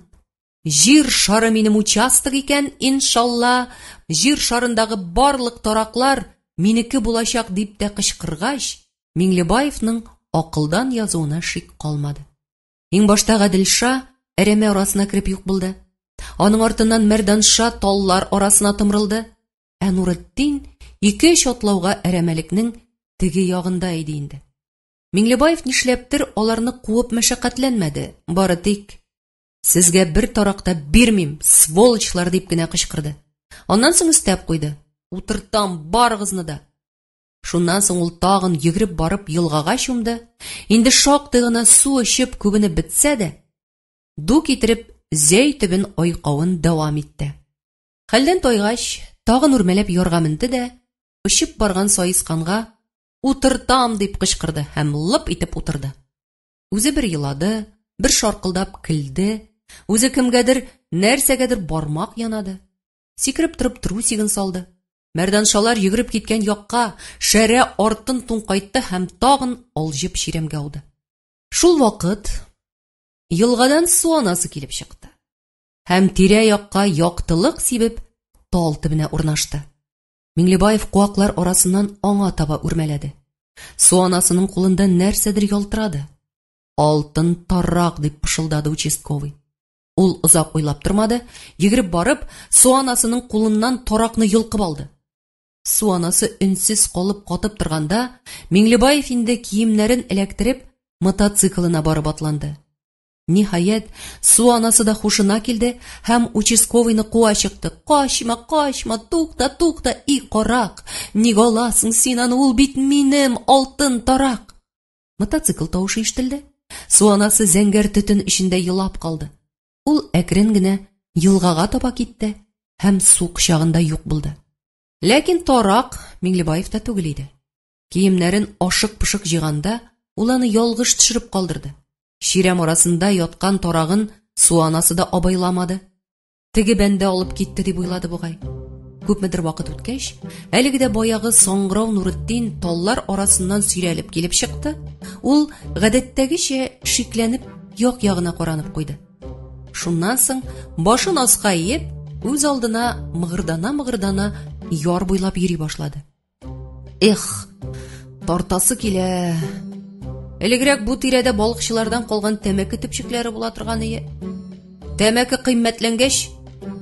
Җир шары минем участок икән, иншалла, җир шарындагы барлык тараклар минеке булачак дип тә кычкыргач, Миңлебаевның акылдан язуына шик калмады. Иң башта Гаделша әрәмә арасына кереп юк булды. Аның артыннан Мәрданша таллар арасына томрылды. Ә Нуретдин ике-өч атлауга әрәмәлекнең теге ягында иде инде. Миңлебаев нишләптер аларны куып мәшәкатьләнмәде, бары тик Сезгә бер тарак та бирмим, сволочлар, дип кенә кычкырды. Аннан соң өстәп куйды. Утыртам барыгызны да. Шуннан соң ул тагын йөгереп барып елгага чумды. Инде шактый гына су эчеп күбенеп бетсә дә, ду китереп зәй төбен айкавын дәвам итте. Хәлдән тайгач, тагын үрмәләп ярга менде дә, очып барган саесканга «Утыртам!» дип кычкырды һәм лып итеп утырды. Үзе бер елады, бер шаркылдап көлде, үзе кемгәдер, нәрсәгәдер бармак янады. Сикереп торып трусигын салды. Мәрданшалар йөгереп киткән якка шәрә артын туңкайтты һәм тагын алҗып чирәмгә ауды. Шул вакыт елгадан су анасы килеп чыкты һәм тирә-якка яктылык сибеп тал төбенә урнашты. Миңлебаев куаклар арасыннан аңа таба үрмәләде. Су анасының кулында нәрсәдер ялтырады. Алтын тарак, дип пышылдады участковый. Ул озак уйлап тормады, йөгереп барып, су анасының кулыннан таракны йолкып алды. Су анасы өнсез калып катып торганда, Миңлебаев инде киемнәрен эләктереп, мотоциклына барып атланды. Ниһаять, су анасы да хушына килде һәм участковыйны куа чыкты. Качма, качма, тукта, тукта, и карак! Ник аласың син аны, ул бит минем алтын тарак! Мотоцикл тавышы ишетелде. Су анасы зәңгәр төтен эчендә елап калды. Ул әкрен генә елгага таба китте һәм су кочагында юк булды. Ләкин тарак Миңлебаевта түгел иде. Киемнәрен ашык-пошык җыйганда, ул аны ялгыш төшереп калдырды. Чирәм арасында яткан тарагын су анасы да абайламады. Теге бәндә алып китте дип уйлады бугай. Күпмедер вакыт үткәч, әлеге дә баягы саңгырау Нуретдин таллар арасыннан сөйрәлеп килеп чыкты. Ул гадәттәгечә шикләнеп як-ягына каранып куйды. Шуннан соң башын аска иеп, үз алдына мыгырдана-мыгырдана яр буйлап йөри башлады. Эх, тартасы килә. Элегрәк бу тирәдә балыкчылардан калган тәмәке төпчекләре була торган ие. Тәмәке кыйммәтләнгәч,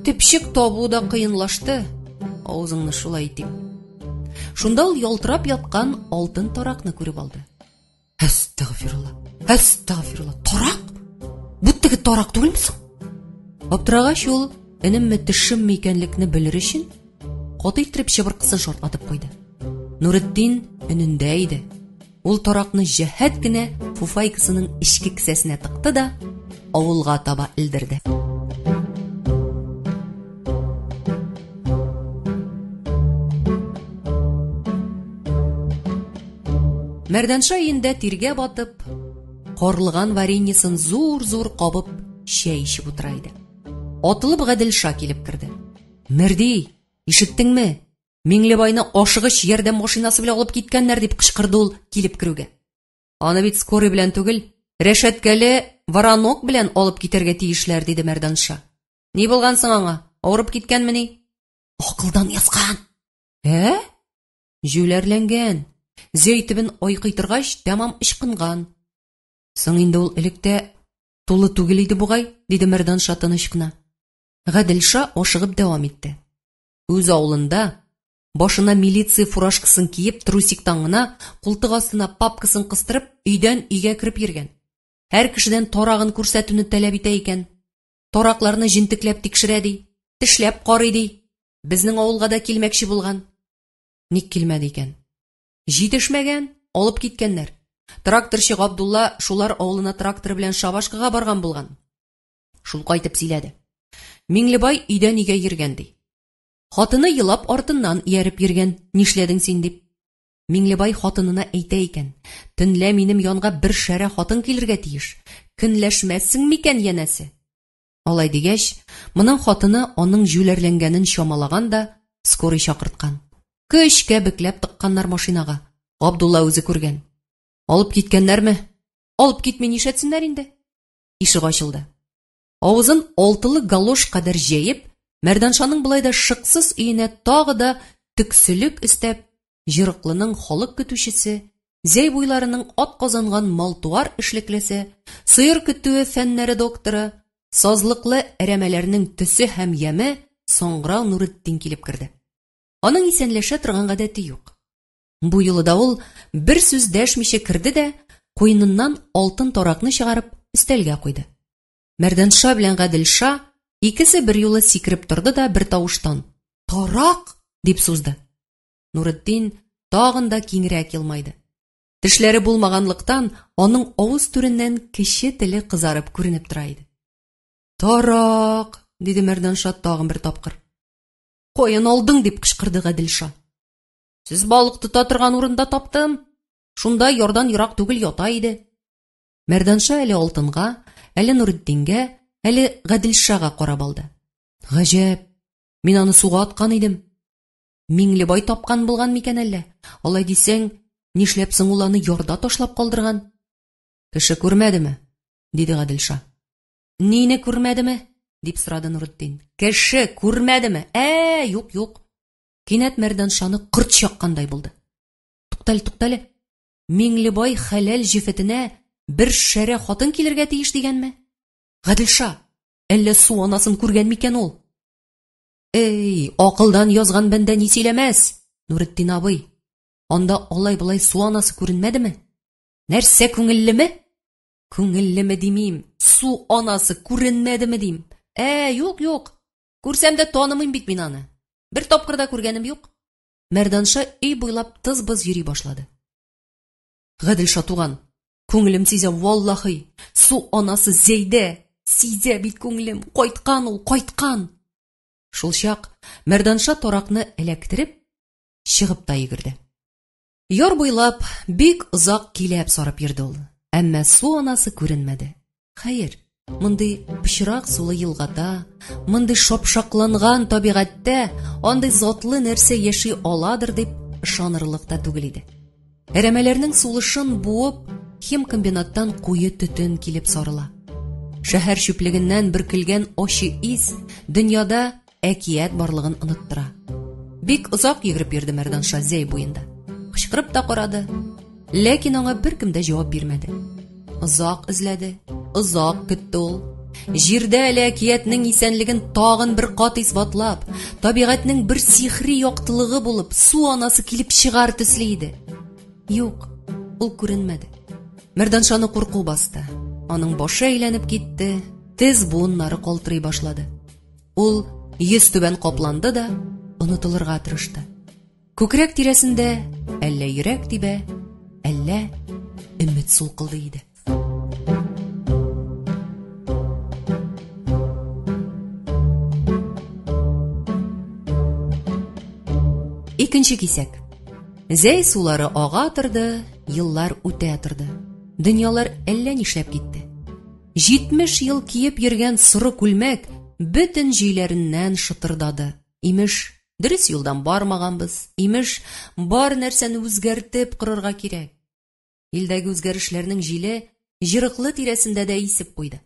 төпчек табу да кыенлашты. Авызыңны шулай итим. Шунда ул ялтырап яткан алтын таракны күреп алды. Әстәгъфирулла. Әстәгъфирулла. Тарак? Бу теге тарак түгелме соң? Аптырагач ул өнемме төшемме икәнлекне белер өчен каты иттереп чыбыркысын шартлатып куйды. Нуретдин өнендә иде. Ул таракны җәһәт кенә фуфайкасының эчке кесәсенә тыкты да авылга таба элдерде. Мәрдәнша өендә тиргә батып, карлыган вареньесын зур-зур кабып чәй эчеп утыра иде. Атылып Гаделша килеп керде. Мәрди, ишеттеңме? Миңлебайны ашыгыч ярдәм машинасы белән алып киткәннәр дип кычкырды ул килеп керүгә. Аны бит скорый белән түгел, рәшәткәле Воронок белән алып китәргә тиешләр, диде Мәрданша. Ни булган соң аңа? Авырып киткәнмени? Акылдан язган. Ә? Җүләрләнгән. Зәй төбен айкый торгач, тәмам ычкынган. Соң инде ул электә тулы түгел иде бугай, диде Мәрданша тыныч кына. Гаделша ашыгып дәвам итте. Үз авылында башына милиция фуражкасын киеп, трусиктан гына, култык астына папкасын кыстырып, өйдән өйгә кереп йөргән. Һәр кешедән тарагын күрсәтүне таләп итә икән. Таракларны җентекләп тикшерә ди, тешләп карый ди. Безнең авылга да килмәкче булган. Ник килмәде икән? Җитешмәгән, алып киткәннәр. Тракторчы Габдулла шулар авылына тракторы белән шабашкага барган булган. Шул кайтып сөйләде. Миңлебай өйдән өйгә йөргән ди. Хатыны елап артыннан ияреп йөргән, нишләдең син дип. Миңлебай хатынына әйтә икән, төнлә минем янга бер шәрә хатын килергә тиеш, көнләшмәссең микән янәсе? Алай дигәч, моның хатыны аның җүләрләнгәнен чамалаган да скорый чакырткан. Көчкә бекләп тыкканнар машинага. Габдулла үзе күргән. Алып киткәннәрме? Алып китми нишләтсеннәр инде? Ишек ачылды. Авызын алтылы галош кадәр җәеп, Мәрданшаның болай да шыксыз өенә тагы да төкселек өстәп, Җырыклының халык көтүчесе, Зәй буйларының ат казанган мал-туар эшлеклесе, сыер көтүе фәннәре докторы, сазлыклы әрәмәләрнең төсе һәм яме Саңгырау Нуретдин килеп керде. Аның исәнләшә торган гадәте юк. Бу юлы да ул бер сүз дәшмичә керде дә, куеныннан алтын таракны чыгарып, өстәлгә куйды. Мәрдәнша белән Гаделша икесе берьюлы сикереп торды да бер тавыштан «Тарак!» дип сузды. Нуретдин тагын да киңрәк елмайды. Тешләре булмаганлыктан, аның авыз түреннән кече теле кызарып күренеп тора иде. Тарак! диде Мәрданша тагын бер тапкыр. Каян алдың? дип кычкырды Гаделша. Сез балык тота торган урында таптым. Шунда ярдан ерак түгел ята иде. Мәрданша әле алтынга, әле Нуретдингә, әле Гаделшага карап алды. Гаҗәп, мин аны суга аткан идем. Миңлебай тапкан булган микән әллә? Алай дисәң, нишләп соң ул аны ярда ташлап калдырган? Кеше күрмәдеме? диде Гаделша. Нине күрмәдеме? дип сорады Нуретдин. Кеше күрмәдеме? Ә, юк, юк. Кинәт Мәрданшаны корт чаккандай булды. Туктале, туктале. Миңлебай хәләл җефетенә бер шәрә хатын килергә тиеш дигәнме? Гаделша, әллә су анасын күргән микән ул? Эй, акылдан язган бәндә ни сөйләмәс, Нуретдин абый. Анда алай-болай су анасы күренмәдеме? Нәрсә күңеллеме? Күңеллеме димим, су анасы күренмәдеме дим. Ә, юк, юк. Күрсәм дә танымыйм бит мин аны. Бер тапкыр да күргәнем юк. Мәрданша өй буйлап тыз-быз йөри башлады. Гаделша туган, күңелем сизә, валлахи, су анасы Зәйдә, сизә бит күңелем, кайткан ул, кайткан. Шулчак Мәрданша таракны эләктереп, чыгып та йөгерде. Яр буйлап бик озак киләп сарып йөрде ул, әмма су анасы күренмәде. Хәер, мондый пычрак сулы елгада, мондый шапшакланган табигатьтә андый затлы нәрсә яши аладыр дип ышанырлык та түгел иде. Әрәмәләрнең сулышын буып, химкомбинаттан куе төтен килеп сарыла. Шәһәр чүплегеннән бөркелгән ачы ис дөньяда әкият барлыгын оныттыра. Бик озак йөгереп йөрде Мәрданша Зәй буенда. Кычкырып та карады, ләкин аңа беркем дә җавап бирмәде. Озак эзләде, озак көтте ул. Җирдә әле әкиятнең исәнлеген тагын бер кат исбатлап, табигатьнең бер сихри яктылыгы булып, су анасы килеп чыгар төсле иде. Юк, ул күренмәде. Мәрданшаны курку басты. Аның башы әйләнеп китте, тез буыннары калтырый башлады. Ул йөз түбән капланды да онытылырга тырышты. Күкрәк тирәсендә әллә йөрәк тибә, әллә өмет сулкылдый иде. Икенче кисәк. Зәй сулары ага торды, еллар үтә торды. Дөньялар әллә нишләп китте. 70 ел киеп йөргән соры күлмәк бөтен җөйләреннән шытырдады. Имеш, дөрес юлдан бармаганбыз. Имеш, бар нәрсәне үзгәртеп корырга кирәк. Илдәге үзгәрешләрнең җиле Җырыклы тирәсендә дә исеп куйды.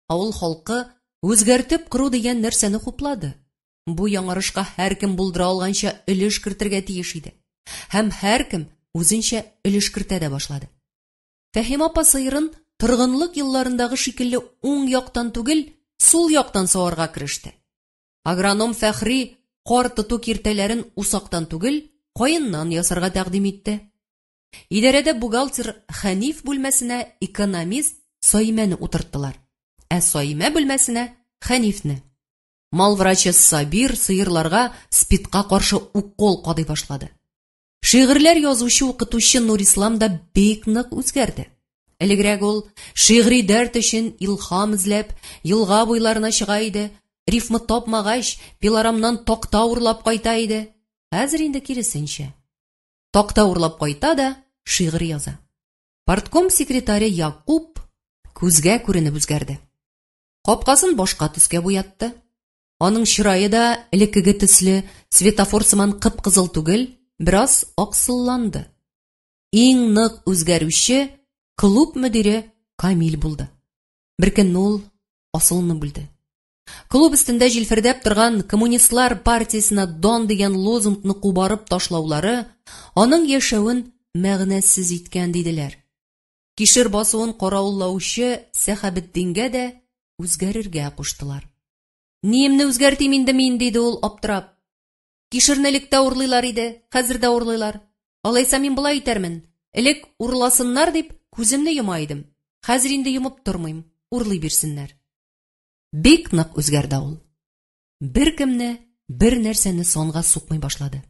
Авыл халкы үзгәртеп кору дигән нәрсәне хуплады. Бу яңарышка һәркем булдыра алганча өлеш кертергә тиеш иде. Һәм һәркем үзенчә өлеш кертә дә башлады. Фәһимә апа сыерын торгынлык елларындагы шикелле уң яктан түгел, сул яктан саварга кереште. Агроном Фәхри кар тоту киртәләрен усактан түгел, каеннан ясарга тәкъдим итте. Идарәдә бухгалтер Хәниф бүлмәсенә экономист Саимәне утырттылар, ә Саимә бүлмәсенә Хәнифне. Мал врачы Сабир сыерларга спидка каршы укол кадый башлады. Шигырьләр язучы укытучы Нурислам да бик нык үзгәрде. Элегрәк ул шигъри дәрт өчен илһам эзләп, елга буйларына чыга иде, рифма тапмагач, пилорамнан такта урлап кайта иде. Хәзер инде киресенчә. Такта урлап кайта да шигырь яза. Партком секретаре Якуб күзгә күренеп үзгәрде. Капкасын башка төскә буятты. Аның чырае да элеккеге төсле светофор сыман кып-кызыл түгел, бераз аксылланды. Иң нык үзгәрүче клуб мөдире Камил булды. Беркөнне ул асылынып үлде. Клуб өстендә җилфердәп торган Коммунистлар партиясенә дан дигән лозунгны кубарып ташлаулары аның яшәвен мәгънәсез иткән, диделәр. Кишер басуын каравыллаучы Сәхәбетдингә дә үзгәрергә куштылар. Ниемне үзгәртим инде мин, диде ул аптырап. Кишерне элек тә урлыйлар иде, хәзер дә урлыйлар. Алайса мин болай итәрмен. Элек урласыннар дип күземне йома идем. Хәзер инде йомып тормыйм, урлый бирсеннәр. Бик нык үзгәрде ул. Беркемне, бер нәрсәне санга сукмый башлады.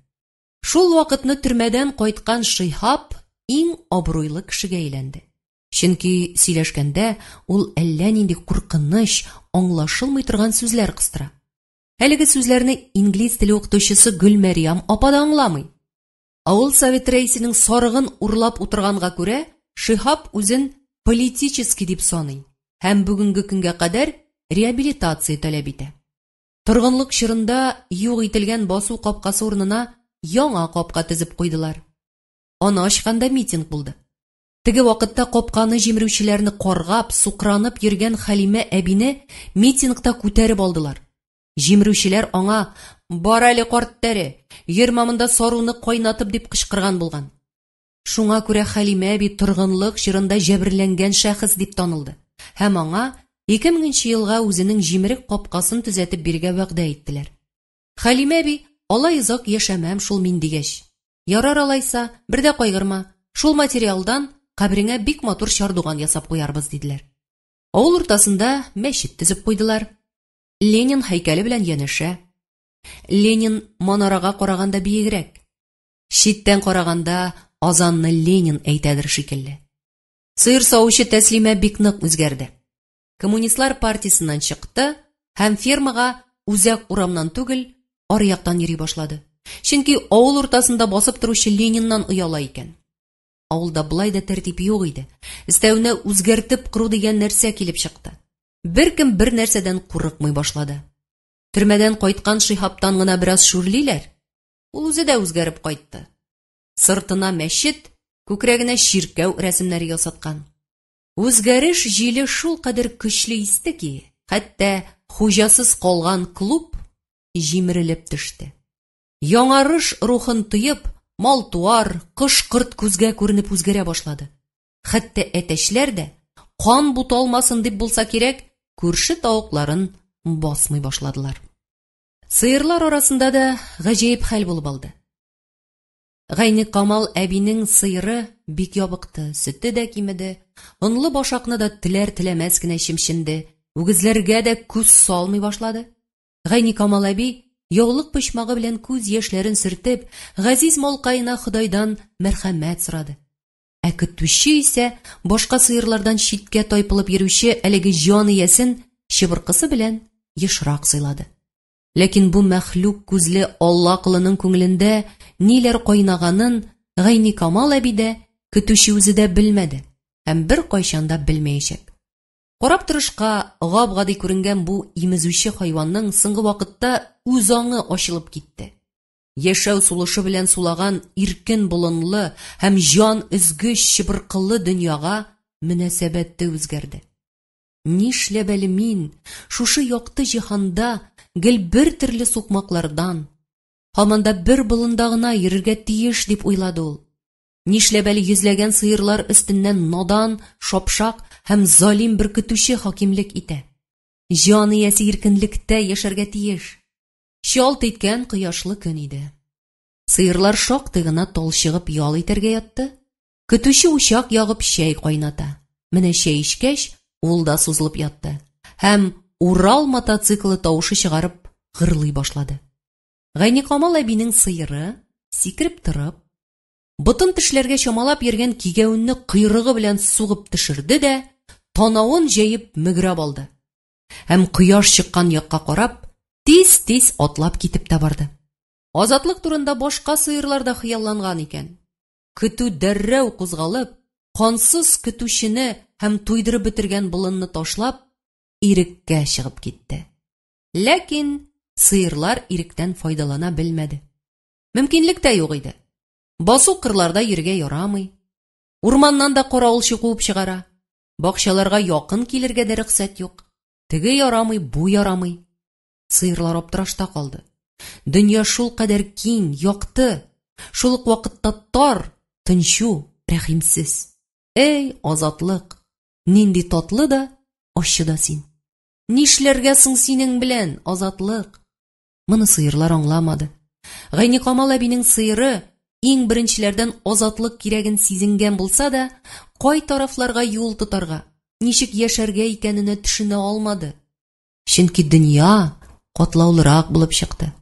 Шул вакытны төрмәдән кайткан Шиһап иң абруйлы кешегә әйләнде. Чөнки сөйләшкәндә ул әллә нинди куркыныч, аңлашылмый торган сүзләр кыстыра. Әлеге сүзләрне инглиз теле укытучысы Гөлмәрьям апа да аңламый. Авыл советы рәисенең сарыгын урлап утырганга күрә, Шиһап үзен политический дип саный һәм бүгенге көнгә кадәр реабилитация таләп итә. Торгынлык чорында юк ителгән басу капкасы урынына яңа капка төзеп куйдылар. Аны ачканда митинг булды. Теге вакытта капканы җимерүчеләрне каргап, сукранып йөргән Хәлимә әбине митингта күтәреп алдылар. Җимерүчеләр аңа «Бар әле, карт тәре, йөрмә монда саруны кайнатып» дип кычкырган булган. Шуңа күрә Хәлимә әби торгынлык чорында җәберләнгән шәхес дип танылды һәм аңа 2000 нче елга үзенең җимерек капкасын төзәтеп бирергә вәгъдә иттеләр. Хәлимә әби, алай озак яшәмәм шул мин дигәч, ярар алайса, бер дә кайгырма, шул материалдан кабереңә бик матур чардуган ясап куярбыз, диделәр. Авыл уртасында мәчет төзеп куйдылар. Ленин һәйкәле белән янәшә. Ленин манарага караганда биегрәк. Читтән караганда азанны Ленин әйтәдер шикелле. Сыер савучы Тәслимә бик нык үзгәрде. Коммунистлар партиясеннән чыкты һәм фермага үзәк урамнан түгел, аръяктан йөри башлады. Чөнки авыл уртасында басып торучы Лениннан ояла икән. Авылда болай да тәртип юк иде. Өстәвенә үзгәртеп кору дигән нәрсә килеп чыкты. Беркем бер нәрсәдән курыкмый башлады. Төрмәдән кайткан Шиһаптан гына бераз шүрлиләр. Ул үзе дә үзгәреп кайтты. Сыртына мәчет, күкрәгенә чиркәү рәсемнәре ясаткан. Үзгәреш җиле шулкадәр көчле исте ки, хәтта хуҗасыз калган клуб җимерелеп төште. Яңарыш рухын тоеп, мал-туар, кош-корт күзгә күренеп үзгәрә башлады. Хәтта әтәчләр дә, кан буталмасын дип булса кирәк, күрше тавыкларын басмый башладылар. Сыерлар арасында да гаҗәеп хәл булып алды. Гайникамал әбинең сыеры бик ябыкты, сөте дә кимеде, онлы башакны да теләр-теләмәс кенә чемченде, үгезләргә дә күз салмый башлады. Гайникамал әби, яулык почмагы белән күз яшьләрен сөртеп, газиз малкаена Ходайдан мәрхәмәт сорады. Ә көтүче исә башка сыерлардан читкә тайпылып йөрүче әлеге җан иясен чыбыркысы белән ешрак сыйлады. Ләкин бу мәхлук күзле Алла колының күңелендә ниләр кайнаганын Гайникамал әби дә, көтүче үзе дә белмәде һәм беркайчан да белмәячәк. Карап торышка гап-гади күренгән бу имезүче хайванның соңгы вакытта үз аңы ачылып китте. Яшәү сулышы белән сулаган иркен болынлы һәм җан өзгеч чыбыркылы дөньяга мөнәсәбәте үзгәрде. Нишләп әле мин шушы якты җиһанда гел бер төрле сукмаклардан, һаман да бер болында гына йөрергә тиеш дип уйлады ул. Нишләп әле йөзләгән сыерлар өстеннән надан, шапшак һәм залим бер көтүче хакимлек итә? Җан иясе иркенлектә яшәргә тиеш. Чалт иткән кояшлы көн иде. Сыерлар шактый гына талчыгып ял итәргә ятты. Көтүче учак ягып чәй кайната. Менә чәй эчкәч, ул да сузылып ятты һәм Урал мотоциклы тавышы чыгарып гырлый башлады. Гайникамал әбинең сыеры, сикереп торып, ботын тешләргә чамалап йөргән кигәвенне койрыгы белән сугып төшерде дә, танавын җәеп мөгрәп алды. Һәм кояш чыккан якка карап, тиз-тиз атлап китеп тә барды. Азатлык турында башка сыерлар да хыялланган икән. Көтү дәррәү кузгалып, кансыз көтүчене һәм туйдырып бетергән болынны ташлап, иреккә чыгып китте. Ләкин сыерлар иректән файдалана белмәде. Мөмкинлек тә юк иде. Басу-кырларда йөрергә ярамый. Урманнан да каравылчы куып чыгара. Бакчаларга якын килергә дә рөхсәт юк. Теге ярамый, бу ярамый. Сыерлар аптырашта калды. Дөнья шулкадәр киң, якты, шул ук вакытта тар, тынчу, рәхимсез. Эй, азатлык! Нинди татлы да, ачы да син. Нишләргә соң синең белән, азатлык? Моны сыерлар аңламады. Гайникамал әбинең сыеры иң беренчеләрдән азатлык кирәген сизенгән булса да, кай тарафларга юл тотарга, ничек яшәргә икәненә төшенә алмады. Чөнки дөнья катлаулырак булып чыкты.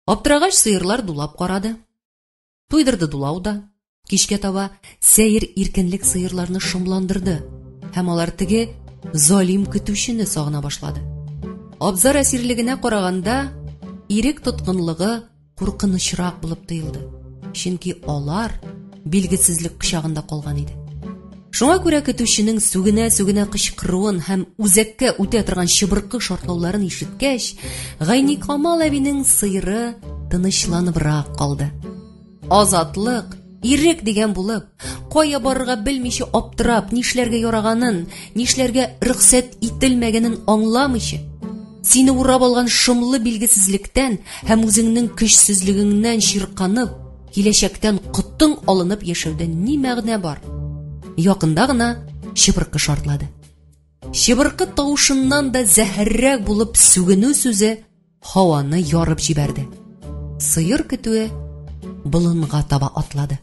Аптырагач сыерлар дулап карады. Туйдырды дулау да. Кичкә таба сәер иркенлек сыерларны шомландырды, һәм алар теге залим көтүчене сагына башлады. Абзар әсирлегенә караганда ирек тоткынлыгы куркынычрак булып тоелды, чөнки алар билгесезлек кочагында калган иде. Шуңа күрә көтүченең сүгенә-сүгенә кычкыруын һәм үзәккә үтә торган чыбыркы шартлауларын ишеткәч, Гайникамал әбинең сыеры тынычланыбрак калды. Азатлык, ирек дигән булып, кая барырга белмичә аптырап, нишләргә яраганын, нишләргә рөхсәт ителмәгәнен аңламыйча, сине урап алган шомлы билгесезлектән һәм үзеңнең көчсезлегеңнән чирканып, киләчәктән котың алынып яшәүдә ни мәгънә бар? Якында гына чыбыркы шартлады. Чыбыркы тавышыннан да зәһәррәк булып сүгенү сүзе һаваны ярып җибәрде. Сыер көтүе болынга таба атлады.